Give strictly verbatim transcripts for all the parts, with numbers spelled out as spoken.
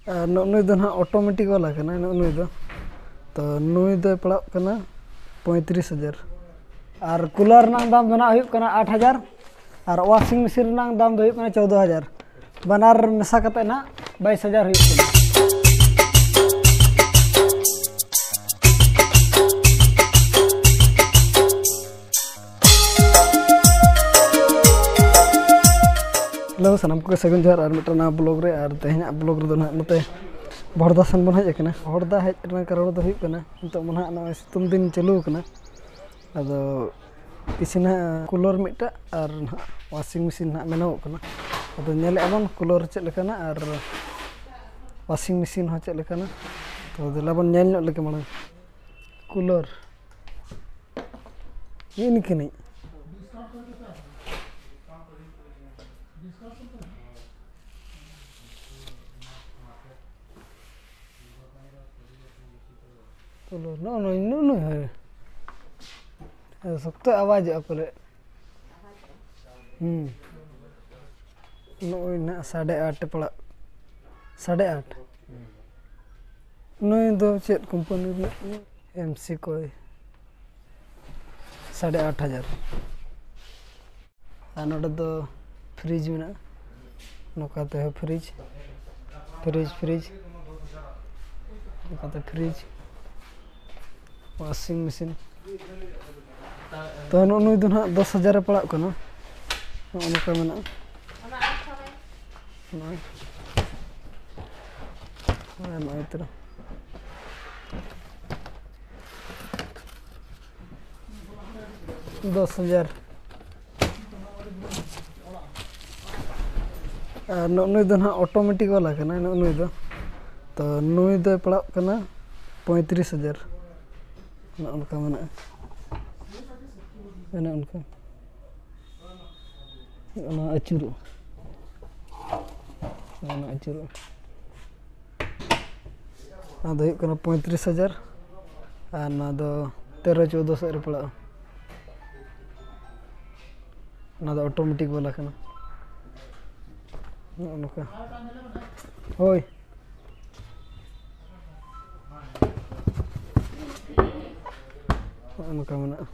ᱟᱨ ᱱᱚᱜᱼᱚ ᱱᱩᱭ ᱫᱚ ᱱᱟᱦᱟᱜ ᱚᱴᱳᱢᱮᱴᱤᱠ ᱵᱟᱞᱟ ᱠᱟᱱᱟᱭ, ᱱᱚᱜᱼᱚ ᱱᱩᱭ ᱫᱚ᱾ ᱛᱚ ᱱᱩᱭ ᱫᱚᱭ ᱯᱟᱲᱟᱜ ᱠᱟᱱᱟ ᱯᱚᱸᱭᱛᱨᱤᱥ ᱦᱟᱡᱟᱨ᱾ ᱟᱨ ᱠᱩᱞᱟᱨ ᱨᱮᱱᱟᱜ ᱫᱟᱢ ᱫᱚ ᱱᱟᱦᱟᱜ ᱦᱩᱭᱩᱜ ᱠᱟᱱᱟ ᱟᱴ ᱦᱟᱡᱟᱨ, ᱟᱨ ᱣᱟᱥᱤᱝ ᱢᱮᱥᱤᱱ ᱨᱮᱱᱟᱜ ᱫᱟᱢ ᱫᱚ ᱦᱩᱭᱩᱜ ᱠᱟᱱᱟ ᱪᱳᱫᱽᱫᱳ ᱦᱟᱡᱟᱨ᱾ ᱵᱟᱱᱟᱨ ᱢᱮᱥᱟ ᱠᱟᱛᱮ ᱱᱟᱦᱟᱜ ᱵᱟᱭᱤᱥ ᱦᱟᱡᱟᱨ ᱦᱩᱭᱩᱜ ᱠᱟᱱᱟ᱾ ᱦᱮᱞᱳ, ᱥᱟᱱᱟᱢ ᱠᱚᱜᱮ ᱥᱟᱹᱜᱩᱱ ᱡᱚᱦᱟᱨ ᱟᱨ ᱢᱤᱫᱴᱟᱝ ᱱᱟᱣᱟ ᱵᱞᱚᱜ ᱨᱮ᱾ ᱟᱨ ᱛᱮᱦᱮᱧᱟᱜ ᱵᱞᱚᱜ ᱨᱮᱫᱚ ᱱᱟᱦᱟᱜ ᱱᱚᱛᱮ ᱵᱷᱚᱲᱫᱟ ᱥᱮᱱ ᱵᱚᱱ ᱦᱮᱡ ᱟᱠᱟᱱᱟ᱾ ᱵᱷᱚᱲᱫᱟ ᱦᱮᱡ ᱨᱮᱱᱟᱜ ᱠᱟᱨᱚᱱ ᱫᱚ ᱦᱩᱭᱩᱜ ᱠᱟᱱᱟ, ᱱᱤᱛᱚᱜ ᱢᱟ ᱱᱟᱦᱟᱜ ᱱᱚᱜᱼᱚᱭ ᱥᱤᱛᱩᱝ ᱫᱤᱱ ᱪᱟᱹᱞᱩ ᱟᱠᱟᱱᱟ᱾ ᱟᱫᱚ ᱯᱤᱪᱷᱮ ᱱᱟᱦᱟᱜ ᱠᱩᱞᱟᱨ ᱢᱤᱫᱴᱟᱜ ᱟᱨ ᱱᱟᱦᱟᱜ ᱣᱟᱥᱤᱝ ᱢᱮᱥᱤᱱ ᱱᱟᱦᱟᱜ ᱢᱮᱱᱚᱜᱚᱜ ᱠᱟᱱᱟ᱾ ᱟᱫᱚ ᱧᱮᱞᱮᱫᱼᱟ ᱵᱚᱱ ᱠᱩᱞᱟᱨ ᱪᱮᱫ ᱞᱮᱠᱟᱱᱟ ᱟᱨ ᱣᱟᱥᱤᱝ ᱢᱮᱥᱤᱱ ᱦᱚᱸ ᱪᱮᱫ ᱞᱮᱠᱟᱱᱟ᱾ ᱛᱚ ᱫᱮᱞᱟ ᱵᱚᱱ ᱧᱮᱞ ᱧᱚᱜ ᱞᱮᱜᱮ ᱢᱟᱲᱟᱝ ᱠᱩᱞᱟᱨ᱾ ᱱᱤᱜ ᱱᱤᱝᱠᱟᱹᱱᱤᱡ᱾ ᱛᱩᱞᱟᱹᱣ, ᱱᱚᱜᱼᱚ ᱱᱩᱭ, ᱱᱩᱜᱼᱩ ᱱᱩᱭ, ᱦᱳᱭ᱾ ᱥᱚᱠᱛᱚ ᱟᱣᱟᱡᱚᱜᱼᱟ ᱯᱟᱞᱮ᱾ ᱦᱩᱸ᱾ ᱱᱚᱜᱼᱚᱭ ᱱᱟᱜ ᱥᱟᱲᱮ ᱟᱴ ᱮ ᱯᱟᱲᱟᱜ᱾ ᱥᱟᱲᱮ ᱟᱴ᱾ ᱱᱩᱭ ᱫᱚ ᱪᱮᱫ ᱠᱳᱢᱯᱟᱱᱤ ᱨᱤᱱᱤᱡ ᱠᱟᱱᱟᱭ? ᱮᱢ ᱥᱤ ᱠᱚᱭ᱾ ᱥᱟᱲᱮ ᱟᱴ ᱦᱟᱡᱟᱨ᱾ ᱟᱨ ᱱᱚᱰᱮ ᱫᱚ ᱯᱷᱨᱤᱡᱽ ᱢᱮᱱᱟᱜᱼᱟ, ᱱᱚᱝᱠᱟ ᱛᱮᱦᱚᱸ ᱯᱷᱨᱤᱡᱽ, ᱯᱷᱨᱤᱡᱽ, ᱯᱷᱨᱤᱡᱽ, ᱱᱚᱝᱠᱟᱛᱮ ᱯᱷᱨᱤᱡᱽ, ᱣᱟᱥᱤᱝ ᱢᱮᱥᱤᱱ᱾ ᱛᱚ ᱱᱚᱜᱼᱚ ᱱᱩᱭ ᱫᱚ ᱱᱟᱦᱟᱜ ᱫᱚᱥ ᱦᱟᱡᱟᱨ ᱮ ᱯᱟᱲᱟᱜ ᱠᱟᱱᱟ᱾ ᱱᱚᱜᱼᱚ ᱱᱚᱝᱠᱟ ᱢᱮᱱᱟᱜᱼᱟ᱾ ᱱᱚᱜᱼᱚᱭ᱾ ᱦᱳᱭ, ᱱᱚᱜᱼᱚᱭ ᱛᱚᱨᱟ᱾ ᱫᱚᱥ ᱦᱟᱡᱟᱨ᱾ ᱟᱨ ᱱᱚᱜᱼᱚ ᱱᱩᱭ ᱫᱚ ᱱᱟᱦᱟᱜ ᱚᱴᱳᱢᱮᱴᱤᱠ ᱵᱟᱞᱟ ᱠᱟᱱᱟᱭ, ᱱᱚᱜᱼᱚ ᱱᱩᱭ ᱫᱚ᱾ ᱛᱚ ᱱᱩᱭ ᱫᱚᱭ ᱯᱟᱲᱟᱜ ᱠᱟᱱᱟ ᱯᱚᱸᱭᱛᱨᱤᱥ ᱦᱟᱡᱟᱨ᱾ ᱱᱚᱜᱼᱚ ᱱᱚᱝᱠᱟ ᱢᱮᱱᱟᱜᱼᱟ, ᱚᱱᱮ ᱚᱱᱠᱟ᱾ ᱚᱱᱟ ᱟᱹᱪᱩᱨᱚᱜᱼᱟ, ᱚᱱᱟ ᱟᱹᱪᱩᱨᱚᱜᱼᱟ᱾ ᱚᱱᱟ ᱫᱚ ᱦᱩᱭᱩᱜ ᱠᱟᱱᱟ ᱯᱚᱸᱭᱛᱨᱤᱥ ᱦᱟᱡᱟᱨ, ᱟᱨ ᱱᱚᱣᱟ ᱫᱚ ᱛᱮᱨᱚ ᱪᱳᱫᱽᱫᱳ ᱥᱮᱫ ᱨᱮ ᱯᱟᱲᱟᱜᱼᱟ᱾ ᱚᱱᱟ ᱫᱚ ᱚᱴᱳᱢᱮᱴᱤᱠ ᱵᱟᱞᱟ ᱠᱟᱱᱟ᱾ ᱱᱚᱜᱼᱚ ᱱᱚᱝᱠᱟ᱾ ᱦᱳᱭ, ᱢᱮᱱᱟᱜᱼᱟ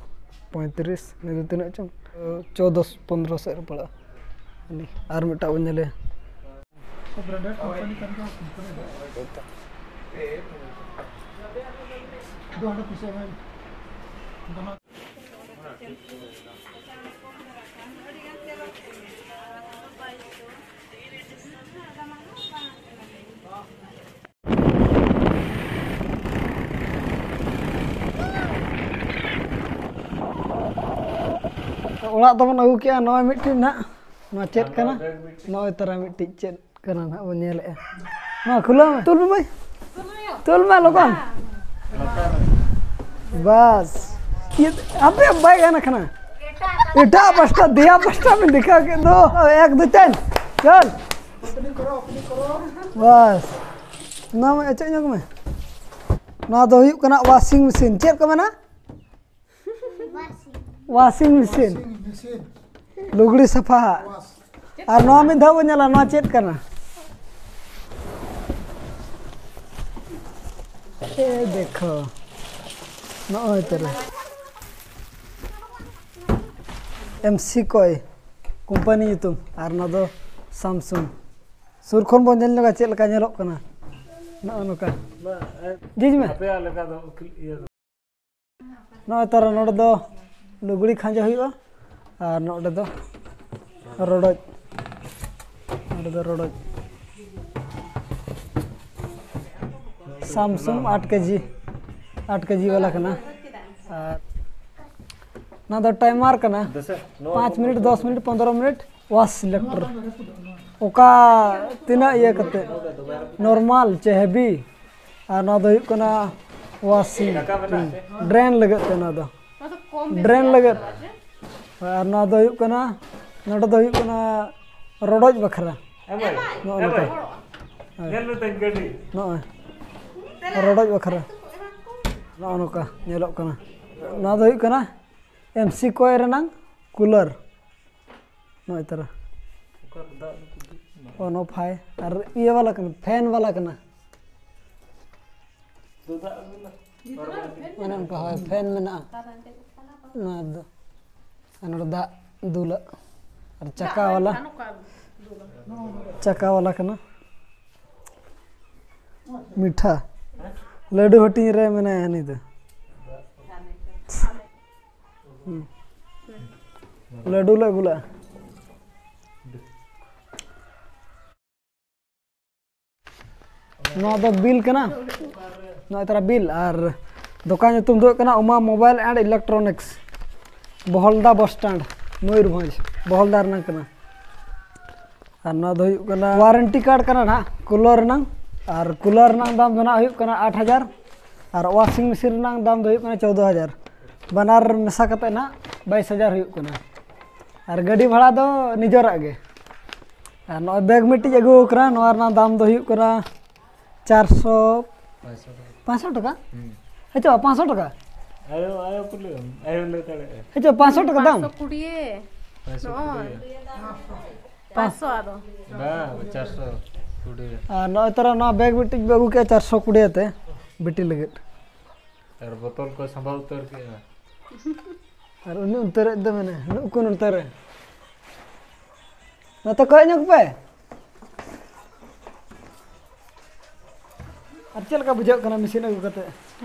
ᱯᱚᱸᱭᱛᱨᱤᱥ, ᱱᱤᱭᱟᱹ ᱫᱚ ᱛᱤᱱᱟᱹᱜ ᱪᱚᱝ? ᱪᱳᱫᱚᱥ ᱯᱚᱱᱫᱽᱨᱚ ᱥᱮᱫ ᱨᱮ ᱯᱟᱲᱟᱜᱼᱟ᱾ ᱟᱨ ᱢᱤᱫᱴᱟᱝ ᱵᱚᱱ ᱧᱮᱞᱮᱭᱟ᱾ ᱚᱲᱟᱜ ᱫᱚᱵᱚᱱ ᱟᱹᱜᱩ ᱠᱮᱜᱼᱟ᱾ ᱱᱚᱜᱼᱚᱭ ᱢᱤᱫᱴᱤᱡ ᱱᱟᱦᱟᱜ, ᱱᱚᱣᱟ ᱪᱮᱫ ᱠᱟᱱᱟ? ᱱᱚᱜᱼᱚᱭ ᱛᱟᱨᱟ ᱢᱤᱫᱴᱤᱡ ᱪᱮᱫ ᱠᱟᱱᱟ ᱱᱟᱦᱟᱜ ᱵᱚᱱ ᱧᱮᱞᱮᱜᱼᱟ᱾ ᱱᱚᱣᱟ ᱠᱷᱩᱞᱟᱹᱣ ᱢᱮ, ᱛᱩᱞ ᱢᱮ ᱢᱟᱹᱭ, ᱛᱩᱞ ᱢᱮ ᱞᱚᱜᱚᱱ᱾ ᱵᱟᱥ, ᱤᱭᱟᱹ, ᱟᱯᱮ ᱵᱟᱭ ᱜᱟᱱ ᱠᱟᱱᱟ᱾ ᱮᱴᱟᱜ ᱯᱟᱥᱴᱟ, ᱫᱮᱭᱟ ᱯᱟᱥᱴᱟ ᱵᱮᱱ ᱫᱮᱠᱷᱟᱣ ᱠᱮᱫ ᱫᱚ᱾ ᱮᱠ, ᱫᱩ, ᱛᱤᱱ, ᱪᱚᱞ᱾ ᱵᱟᱥ, ᱱᱚᱣᱟ ᱢᱟ ᱚᱪᱚᱜ ᱧᱚᱜ ᱢᱮ᱾ ᱱᱚᱣᱟ ᱫᱚ ᱦᱩᱭᱩᱜ ᱠᱟᱱᱟ washing machine᱾ ᱪᱮᱫ ᱠᱚ ᱢᱮᱱᱟ? Washing machine᱾ ᱞᱩᱜᱽᱲᱤ ᱥᱟᱯᱷᱟ ᱦᱟᱜ᱾ ᱟᱨ ᱱᱚᱣᱟ ᱢᱤᱫ ᱫᱷᱟᱣ ᱵᱚᱱ ᱧᱮᱞᱟ, ᱱᱚᱣᱟ ᱪᱮᱫ ᱠᱟᱱᱟ? ᱮ ᱫᱮᱠᱷᱚ, ᱱᱚᱜᱼᱚᱭ ᱛᱚᱨᱟ ᱮᱢ ᱥᱤ ᱠᱚᱭ ᱠᱳᱢᱯᱟᱱᱤ ᱧᱩᱛᱩᱢ, ᱟᱨ ᱱᱚᱣᱟ ᱫᱚ ᱥᱟᱢᱥᱩᱝ᱾ ᱥᱩᱨ ᱠᱷᱚᱱ ᱵᱚᱱ ᱧᱮᱞ ᱧᱚᱜᱟ ᱪᱮᱫ ᱞᱮᱠᱟ ᱧᱮᱞᱚᱜ ᱠᱟᱱᱟ᱾ ᱱᱚᱜᱼᱚ ᱱᱚᱝᱠᱟ᱾ ᱡᱷᱤᱡ ᱢᱮ᱾ ᱟᱯᱮᱭᱟᱜ ᱞᱮᱠᱟ ᱫᱚ ᱩᱠᱤᱞ ᱤᱭᱟᱹ ᱫᱚ᱾ ᱱᱚᱜᱼᱚᱭ ᱛᱟᱨᱟ ᱱᱚᱰᱮ ᱫᱚ ᱞᱩᱜᱽᱲᱤ ᱠᱷᱟᱸᱡᱚ ᱦᱩᱭᱩᱜᱼᱟ, ᱟᱨ ᱱᱚᱰᱮ ᱫᱚ ᱨᱚᱰᱚᱡ, ᱱᱚᱰᱮ ᱫᱚ ᱨᱚᱰᱚᱡ᱾ ᱥᱟᱢᱥᱩᱝ ᱟᱴ ᱠᱮᱡᱤ, ᱟᱴ ᱠᱮᱡᱤ ᱵᱟᱞᱟ ᱠᱟᱱᱟ᱾ ᱟᱨ ᱱᱚᱣᱟ ᱫᱚ timer ᱠᱟᱱᱟ, ᱯᱟᱸᱪ ᱢᱤᱱᱤᱴ, ᱫᱚᱥ ᱢᱤᱱᱤᱴ, ᱯᱚᱱᱫᱽᱨᱚ ᱢᱤᱱᱤᱴ wash ᱞᱮᱠᱴᱚᱨ᱾ ᱚᱠᱟ ᱛᱤᱱᱟᱹᱜ ᱤᱭᱟᱹ ᱠᱟᱛᱮ, normal ᱪᱮ heavy? ᱟᱨ ᱱᱚᱣᱟ ᱫᱚ ᱦᱩᱭᱩᱜ ᱠᱟᱱᱟ washing, drain ᱞᱟᱹᱜᱤᱫ ᱛᱮ ᱱᱚᱣᱟ ᱫᱚ᱾ ᱰᱨᱮᱱ ᱞᱟᱹᱜᱤᱫ᱾ ᱟᱨ ᱱᱚᱣᱟ ᱫᱚ ᱦᱩᱭᱩᱜ ᱠᱟᱱᱟ, ᱱᱚᱰᱮ ᱫᱚ ᱦᱩᱭᱩᱜ ᱠᱟᱱᱟ ᱨᱚᱰᱚᱡ ᱵᱟᱠᱷᱨᱟ᱾ ᱱᱚᱜᱼᱚ ᱱᱚᱝᱠᱟ᱾ ᱦᱳᱭ᱾ ᱱᱚᱜᱼᱚᱭ᱾ ᱨᱚᱰᱚᱡ ᱵᱟᱠᱷᱨᱟ᱾ ᱱᱚᱜᱼᱚ ᱱᱚᱝᱠᱟ ᱧᱮᱞᱚᱜ ᱠᱟᱱᱟ᱾ ᱱᱚᱣᱟ ᱫᱚ ᱦᱩᱭᱩᱜ ᱠᱟᱱᱟ ᱮᱢ ᱥᱤ ᱠᱚᱭ ᱨᱮᱱᱟᱝ cooler᱾ ᱱᱚᱜᱼᱚᱭ ᱛᱟᱨᱟ᱾ On off ᱦᱟᱭ᱾ ᱟᱨ ᱤᱭᱟᱹ ᱵᱟᱞᱟ ᱠᱟᱱᱟ, fan ᱵᱟᱞᱟ ᱠᱟᱱᱟ᱾ ᱚᱱᱮ ᱚᱱᱠᱟ, ᱦᱳᱭ, ᱯᱷᱮᱱ ᱢᱮᱱᱟᱜᱼᱟ᱾ ᱱᱚᱣᱟ ᱫᱚ, ᱟᱨ ᱱᱚᱰᱮ ᱫᱟᱜ ᱫᱩᱞᱟᱜ, ᱟᱨ ᱪᱟᱠᱟ ᱵᱟᱞᱟ, ᱪᱟᱠᱟ ᱵᱟᱞᱟ ᱠᱟᱱᱟ᱾ ᱢᱤᱴᱷᱟ ᱞᱟᱹᱰᱩ ᱦᱟᱹᱴᱤᱧ ᱨᱮ ᱢᱮᱱᱟᱭᱟ ᱦᱟᱹᱱᱤ ᱫᱚ᱾ ᱦᱩᱸ᱾ ᱞᱟᱹᱰᱩ ᱞᱮ ᱟᱹᱜᱩ ᱞᱟᱜᱼᱟ᱾ ᱱᱚᱣᱟ ᱫᱚ ᱵᱤᱞ ᱠᱟᱱᱟ, ᱱᱚᱣᱟ ᱛᱟᱨᱟ ᱵᱤᱞ᱾ ᱟᱨ ᱫᱚᱠᱟᱱ ᱧᱩᱛᱩᱢ ᱫᱚ ᱦᱩᱭᱩᱜ ᱠᱟᱱᱟ ᱩᱢᱟ Mobile and Electronics, ᱵᱚᱦᱚᱞᱫᱟ ᱵᱟᱥ ᱥᱴᱮᱱᱰ, ᱢᱚᱭᱩᱨᱵᱷᱚᱸᱡᱽ, ᱵᱚᱦᱚᱞᱫᱟ ᱨᱮᱱᱟᱝ ᱠᱟᱱᱟ᱾ ᱟᱨ ᱱᱚᱣᱟ ᱫᱚ ᱦᱩᱭᱩᱜ ᱠᱟᱱᱟ ᱣᱟᱨᱮᱱᱴᱤ ᱠᱟᱨᱰ ᱠᱟᱱᱟ ᱱᱟᱦᱟᱜ ᱠᱩᱞᱟᱨ ᱨᱮᱱᱟᱝ᱾ ᱟᱨ ᱠᱩᱞᱟᱨ ᱨᱮᱱᱟᱝ ᱫᱟᱢ ᱫᱚ ᱱᱟᱦᱟᱜ ᱦᱩᱭᱩᱜ ᱠᱟᱱᱟ ᱟᱴ ᱦᱟᱡᱟᱨ, ᱟᱨ ᱣᱟᱥᱤᱝ ᱢᱮᱥᱤᱱ ᱨᱮᱱᱟᱝ ᱫᱟᱢ ᱫᱚ ᱦᱩᱭᱩᱜ ᱠᱟᱱᱟ ᱪᱳᱫᱽᱫᱳ ᱦᱟᱡᱟᱨ᱾ ᱵᱟᱱᱟᱨ ᱢᱮᱥᱟ ᱠᱟᱛᱮ ᱱᱟᱦᱟᱜ ᱵᱟᱭᱤᱥ ᱦᱟᱡᱟᱨ ᱦᱩᱭᱩᱜ ᱠᱟᱱᱟ᱾ ᱟᱨ ᱜᱟᱹᱰᱤ ᱵᱷᱟᱲᱟ ᱫᱚ ᱱᱤᱡᱮᱨᱟᱜ ᱜᱮ᱾ ᱟᱨ ᱱᱚᱜᱼᱚᱭ ᱵᱮᱜᱽ ᱢᱤᱫᱴᱤᱡ ᱟᱹᱜᱩ ᱟᱠᱟᱱᱟ, ᱱᱚᱣᱟ ᱨᱮᱱᱟᱜ ᱫᱟᱢ ᱫᱚ ᱦᱩᱭᱩᱜ ᱠᱟᱱᱟ ᱪᱟᱨᱥᱚ, ᱯᱟᱸᱪᱥᱚ ᱴᱟᱠᱟ᱾ ᱯᱟᱸᱪᱥᱚ ᱴᱟᱠᱟ? ᱦᱩᱸ᱾ ᱦᱮᱸ ᱪᱚ, ᱯᱟᱸᱪᱥᱚ ᱴᱟᱠᱟ᱾ ᱟᱭᱳ, ᱟᱭᱳ ᱠᱩᱞᱤᱭᱮᱢ, ᱟᱭᱳ ᱞᱟᱹᱭ ᱫᱟᱲᱮᱭᱟᱜᱼᱟ᱾ ᱦᱮᱸ ᱪᱚ, ᱯᱟᱸᱪᱥᱚ ᱴᱟᱠᱟ ᱫᱟᱢ? ᱯᱟᱸᱪᱥᱚ ᱠᱩᱲᱤ᱾ ᱯᱟᱸᱪᱥᱚ ᱱᱚᱜᱼᱚᱭ᱾ ᱠᱩᱲᱤ᱾ ᱯᱟᱸᱪᱥᱚ ᱟᱫᱚ᱾ ᱵᱟᱝ, ᱪᱟᱨᱥᱚ ᱠᱩᱲᱤ᱾ ᱟᱨ ᱱᱚᱜᱼᱚᱭ ᱛᱚᱨᱟ ᱱᱚᱣᱟ ᱵᱮᱜᱽ ᱢᱤᱫᱴᱤᱡ ᱵᱚ ᱟᱹᱜᱩ ᱠᱮᱜᱼᱟ ᱪᱟᱨᱥᱚ ᱠᱩᱲᱤ ᱟᱛᱮ, ᱵᱤᱴᱤ ᱞᱟᱹᱜᱤᱫ᱾ ᱟᱨ ᱵᱚᱛᱚᱞ ᱠᱚ ᱥᱟᱢᱵᱟᱣ ᱩᱛᱟᱹᱨ ᱠᱮᱜᱼᱟ᱾ ᱟᱨ ᱩᱱᱤ ᱚᱱᱛᱮ ᱨᱮ ᱮᱠᱫᱚᱢ ᱢᱮᱱᱮ, ᱱᱩᱠᱩ ᱱᱚᱱᱛᱮ ᱨᱮ᱾ ᱱᱚᱛᱮ ᱠᱚᱭᱚᱜ ᱧᱚᱜ ᱯᱮ᱾ ᱟᱨ ᱪᱮᱫ ᱞᱮᱠᱟ ᱵᱩᱡᱷᱟᱹᱜ ᱠᱟᱱᱟ ᱢᱮᱥᱤᱱ ᱟᱹᱜᱩ ᱠᱟᱛᱮ?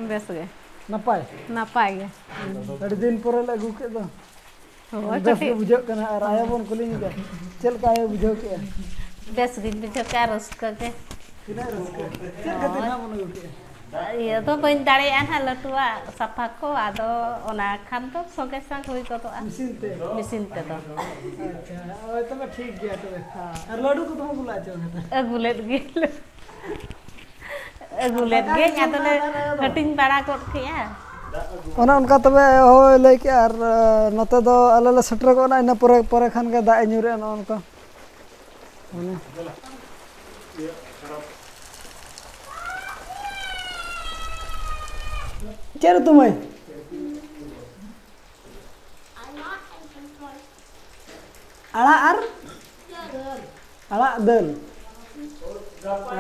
ᱵᱮᱥ ᱜᱮ᱾ ᱱᱟᱯᱟᱭ? ᱱᱟᱯᱟᱭ ᱜᱮ᱾ ᱟᱹᱰᱤ ᱫᱤᱱ ᱯᱚᱨᱮ ᱞᱮ ᱟᱹᱜᱩ ᱠᱮᱫ ᱫᱚ᱾ ᱦᱳᱭ, ᱵᱮᱥ ᱜᱮ ᱠᱟᱹᱴᱤᱡ᱾ ᱵᱩᱡᱷᱟᱹᱜ ᱠᱟᱱᱟ᱾ ᱟᱨ ᱟᱭᱳ ᱵᱚᱱ ᱠᱩᱞᱤ ᱧᱚᱜᱟ, ᱪᱮᱫ ᱞᱮᱠᱟ ᱟᱭᱳ ᱵᱩᱡᱷᱟᱹᱣ ᱠᱮᱜᱼᱟ? ᱵᱮᱥ ᱜᱤᱧ ᱵᱩᱡᱷᱟᱹᱣ ᱠᱮᱜᱼᱟ, ᱨᱟᱹᱥᱠᱟᱹ ᱜᱮ᱾ ᱛᱤᱱᱟᱹᱜ ᱨᱟᱹᱥᱠᱟᱹ? ᱪᱮᱫ ᱠᱷᱟᱹᱛᱤᱨ ᱦᱳᱭ᱾ ᱱᱟᱦᱟᱜ ᱵᱚᱱ ᱟᱹᱜᱩ ᱠᱮᱜᱼᱟ? ᱤᱭᱟᱹ ᱫᱚ ᱵᱟᱹᱧ ᱫᱟᱲᱮᱭᱟᱜᱼᱟ ᱱᱟᱦᱟᱜ ᱞᱟᱹᱴᱩᱣᱟᱜ ᱥᱟᱯᱷᱟ ᱠᱚ, ᱟᱫᱚ ᱚᱱᱟ ᱠᱷᱟᱱ ᱫᱚ ᱥᱚᱸᱜᱮ ᱥᱟᱝ ᱦᱩᱭ ᱜᱚᱫᱚᱜᱼᱟ᱾ ᱢᱮᱥᱤᱱ ᱛᱮ? ᱢᱮᱥᱤᱱ ᱛᱮᱫᱚ᱾ ᱟᱪᱪᱷᱟ, ᱦᱳᱭ ᱛᱚᱵᱮ ᱴᱷᱤᱠ ᱜᱮᱭᱟ ᱛᱚᱵᱮ᱾ ᱦᱳᱭ᱾ ᱟᱨ ᱞᱟᱹᱰᱩ ᱠᱚᱫᱚ ᱵᱚᱱ ᱟᱹᱜᱩ ᱞᱮᱫ ᱜᱮ᱾ ᱟᱹᱜᱩ ᱞᱮᱫ ᱜᱮᱭᱟᱹᱧ, ᱟᱫᱚᱞᱮ ᱦᱟᱹᱴᱤᱧ ᱵᱟᱲᱟ ᱜᱚᱫ ᱠᱮᱜᱼᱟ᱾ ᱚᱱᱮ ᱚᱱᱠᱟ ᱛᱚᱵᱮ ᱦᱳᱭ ᱞᱟᱹᱭ ᱠᱮᱜᱼᱟ, ᱟᱨ, ᱱᱚᱛᱮ ᱫᱚ ᱟᱞᱮ ᱞᱮ ᱥᱮᱴᱮᱨ ᱜᱚᱫ ᱮᱱᱟ, ᱤᱱᱟᱹ ᱯᱚᱨᱮ, ᱯᱚᱨᱮ ᱠᱷᱟᱱ ᱜᱮ ᱫᱟᱜ ᱮ ᱧᱩᱨᱮᱜᱼᱟ ᱱᱚᱜᱼᱚ ᱱᱚᱝᱠᱟ᱾ ᱢᱟᱱᱮ ᱪᱮᱫ ᱩᱛᱩ ᱢᱟᱹᱭ? ᱟᱲᱟᱜ ᱟᱨ? ᱟᱲᱟᱜ ᱫᱟᱹᱞ᱾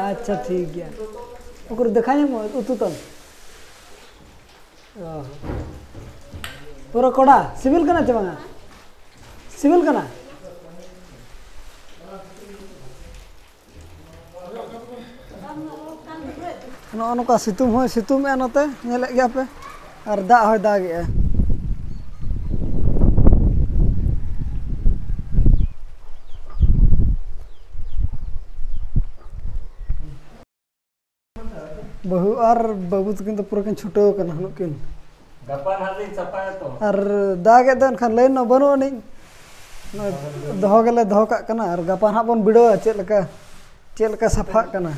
ᱟᱪᱪᱷᱟ, ᱴᱷᱤᱠ ᱜᱮᱭᱟ᱾ ᱩᱠᱩᱨ ᱫᱮᱠᱷᱟ ᱧᱟᱢᱚᱜᱼᱟ ᱩᱛᱩ ᱛᱟᱢ? ᱚ᱾ ᱯᱩᱨᱟᱹ ᱠᱚᱰᱟ ᱥᱤᱵᱤᱞ ᱠᱟᱱᱟ ᱪᱮ ᱵᱟᱝᱟ? ᱥᱤᱵᱤᱞ ᱠᱟᱱᱟ? ᱱᱚᱜᱼᱚ ᱱᱚᱝᱠᱟ ᱥᱤᱛᱩᱝ ᱦᱚᱸᱭ ᱥᱤᱛᱩᱝ ᱮᱜᱼᱟ ᱱᱚᱛᱮ, ᱧᱮᱞᱮᱫ ᱜᱮᱭᱟ ᱯᱮ, ᱟᱨ ᱫᱟᱜ ᱦᱚᱸᱭ ᱫᱟᱜᱮᱜᱼᱟ᱾ ᱵᱟᱹᱦᱩ ᱟᱨ ᱵᱟᱹᱵᱩ ᱛᱟᱹᱠᱤᱱ ᱫᱚ ᱯᱩᱨᱟᱹ ᱠᱤᱱ ᱪᱷᱩᱴᱟᱹᱣ ᱟᱠᱟᱱᱟ ᱱᱩᱠᱤᱱ᱾ ᱜᱟᱯᱟ ᱱᱟᱦᱟᱜ ᱞᱤᱧ ᱥᱟᱯᱷᱟᱭᱟ ᱛᱚ᱾ ᱟᱨ ᱫᱟᱜᱮᱫ ᱫᱚ ᱮᱱᱠᱷᱟᱱ ᱞᱟᱭᱤᱱ ᱢᱟ ᱵᱟᱹᱱᱩᱜ ᱟᱹᱱᱤᱡ᱾ ᱱᱚᱜᱼᱚᱭ ᱫᱚᱦᱚ ᱜᱮᱞᱮ ᱫᱚᱦᱚ ᱠᱟᱜ ᱠᱟᱱᱟ, ᱟᱨ ᱜᱟᱯᱟ ᱱᱟᱦᱟᱜ ᱵᱚᱱ ᱵᱤᱰᱟᱹᱣᱟ ᱪᱮᱫ ᱞᱮᱠᱟ, ᱪᱮᱫ ᱞᱮᱠᱟ ᱥᱟᱯᱷᱟᱜ ᱠᱟᱱᱟ᱾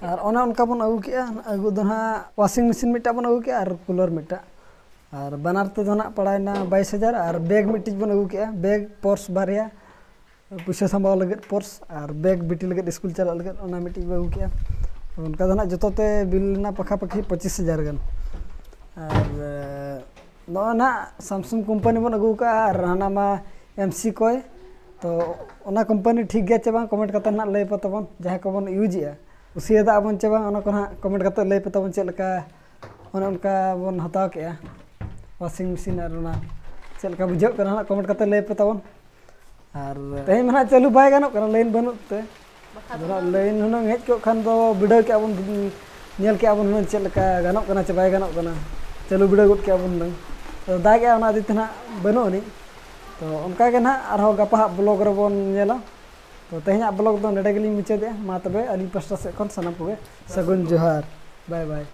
ᱟᱨ ᱚᱱᱮ ᱚᱱᱠᱟ ᱵᱚᱱ ᱟᱹᱜᱩ ᱠᱮᱜᱼᱟ, ᱟᱹᱜᱩ ᱫᱚ ᱱᱟᱦᱟᱜ washing machine ᱢᱤᱫᱴᱟᱝ ᱵᱚᱱ ᱟᱹᱜᱩ ᱠᱮᱜᱼᱟ ᱟᱨ cooler ᱢᱤᱫᱴᱟᱝ᱾ ᱟᱨ ᱵᱟᱱᱟᱨ ᱛᱮᱫᱚ ᱱᱟᱦᱟᱜ ᱯᱟᱲᱟᱣᱮᱱᱟ ᱵᱟᱭᱤᱥ ᱦᱟᱡᱟᱨ, ᱟᱨ bag ᱢᱤᱫᱴᱤᱡ ᱵᱚᱱ ᱟᱹᱜᱩ ᱠᱮᱜᱼᱟ, bag, purse ᱵᱟᱨᱭᱟ, ᱯᱩᱭᱥᱟᱹ ᱥᱟᱢᱵᱟᱣ ᱞᱟᱹᱜᱤᱫ purse, ᱟᱨ bag ᱵᱤᱴᱤ ᱞᱟᱹᱜᱤᱫ ᱥᱠᱩᱞ ᱪᱟᱞᱟᱜ ᱞᱟᱹᱜᱤᱫ ᱚᱱᱟ ᱢᱤᱫᱴᱤᱡ ᱵᱚ ᱟᱹᱜᱩ ᱠᱮᱜᱼᱟ᱾ ᱚᱱᱠᱟ ᱫᱚ ᱱᱟᱦᱟᱜ ᱡᱚᱛᱚ ᱛᱮ ᱵᱤᱞ ᱞᱮᱱᱟ ᱯᱟᱠᱷᱟ ᱯᱟᱠᱷᱤ ᱯᱚᱸᱪᱤᱥ ᱦᱟᱡᱟᱨ ᱜᱟᱱ᱾ ᱟᱨ, ᱮ, ᱱᱚᱜᱼᱚᱭ ᱱᱟᱦᱟᱜ Samsung ᱠᱳᱢᱯᱟᱱᱤ ᱵᱚᱱ ᱟᱹᱜᱩ ᱠᱟᱜᱼᱟ, ᱟᱨ ᱦᱟᱱᱟ ᱢᱟ M C ᱠᱚᱭ᱾ ᱛᱚ ᱚᱱᱟ ᱠᱳᱢᱯᱟᱱᱤ ᱴᱷᱤᱠ ᱜᱮᱭᱟ ᱪᱮ ᱵᱟᱝ, comment ᱠᱟᱛᱮ ᱱᱟᱦᱟᱜ ᱞᱟᱹᱭ ᱯᱮ ᱛᱟᱵᱚᱱ, ᱡᱟᱦᱟᱸᱭ ᱠᱚᱵᱚᱱ ᱤᱭᱩᱡᱮᱜᱼᱟ᱾ ᱠᱩᱥᱤᱭᱟᱫᱟ ᱵᱚᱱ ᱪᱮ ᱵᱟᱝ, ᱚᱱᱟ ᱠᱚ ᱱᱟᱦᱟᱜ comment ᱠᱟᱛᱮ ᱞᱟᱹᱭ ᱯᱮ ᱛᱟᱵᱚᱱ, ᱪᱮᱫ ᱞᱮᱠᱟ ᱚᱱᱮ ᱚᱱᱠᱟ ᱵᱚᱱ ᱦᱟᱛᱟᱣ ᱠᱮᱜᱼᱟ washing machine, ᱟᱨ ᱚᱱᱟ ᱪᱮᱫ ᱞᱮᱠᱟ ᱵᱩᱡᱷᱟᱹᱜ ᱠᱟᱱᱟ ᱱᱟᱦᱟᱜ comment ᱠᱟᱛᱮ ᱞᱟᱹᱭ ᱯᱮ ᱛᱟᱵᱚᱱ᱾ ᱟᱨ ᱛᱮᱦᱮᱧ ᱢᱟ ᱱᱟᱦᱟᱜ ᱪᱟᱹᱞᱩ ᱵᱟᱭ ᱜᱟᱱᱚᱜ ᱠᱟᱱᱟ, ᱞᱟᱭᱤᱱ ᱵᱟᱹᱱᱩᱜ ᱛᱮ᱾ ᱵᱟᱠᱷᱟᱡ ᱫᱚ ᱫᱚ ᱱᱟᱦᱟᱜ ᱞᱟᱭᱤᱱ ᱦᱩᱱᱟᱹᱝ ᱦᱮᱡ ᱠᱚᱜ ᱠᱷᱟᱱ ᱫᱚ ᱵᱤᱰᱟᱹᱣ ᱠᱮᱜᱼᱟ ᱵᱚᱱ, ᱧᱮᱞ ᱠᱮᱜᱼᱟ ᱵᱚᱱ ᱦᱩᱱᱟᱹᱝ ᱪᱮᱫ ᱞᱮᱠᱟ ᱜᱟᱱᱚᱜ ᱠᱟᱱᱟ ᱪᱮ ᱵᱟᱭ ᱜᱟᱱᱚᱜ ᱠᱟᱱᱟ, ᱪᱟᱹᱞᱩ ᱵᱤᱰᱟᱹᱣ ᱜᱚᱫ ᱠᱮᱜᱼᱟ ᱵᱚᱱ ᱦᱩᱱᱟᱹᱝ᱾ ᱛᱚ ᱫᱟᱜᱮᱜᱼᱟ, ᱚᱱᱟ ᱤᱫᱤ ᱛᱮ ᱱᱟᱦᱟᱜ ᱵᱟᱹᱱᱩᱜ ᱟᱹᱱᱤᱡ᱾ ᱛᱚ ᱚᱱᱠᱟ ᱜᱮ ᱱᱟᱦᱟᱜ ᱟᱨᱦᱚᱸ ᱜᱟᱯᱟ ᱦᱟᱜ vlog ᱨᱮᱵᱚᱱ ᱧᱮᱞᱟ᱾ ᱛᱚ ᱛᱮᱦᱮᱧᱟᱜ vlog ᱫᱚ ᱱᱚᱰᱮ ᱜᱮᱞᱤᱧ ᱢᱩᱪᱟᱹᱫᱮᱜᱼᱟ᱾ ᱢᱟ ᱛᱚᱵᱮ ᱟᱹᱞᱤᱧ ᱯᱟᱥᱴᱟ ᱥᱮᱫ ᱠᱷᱚᱱ ᱥᱟᱱᱟᱢ ᱠᱚᱜᱮ ᱥᱟᱹᱜᱩᱱ ᱡᱚᱦᱟᱨ, bye bye᱾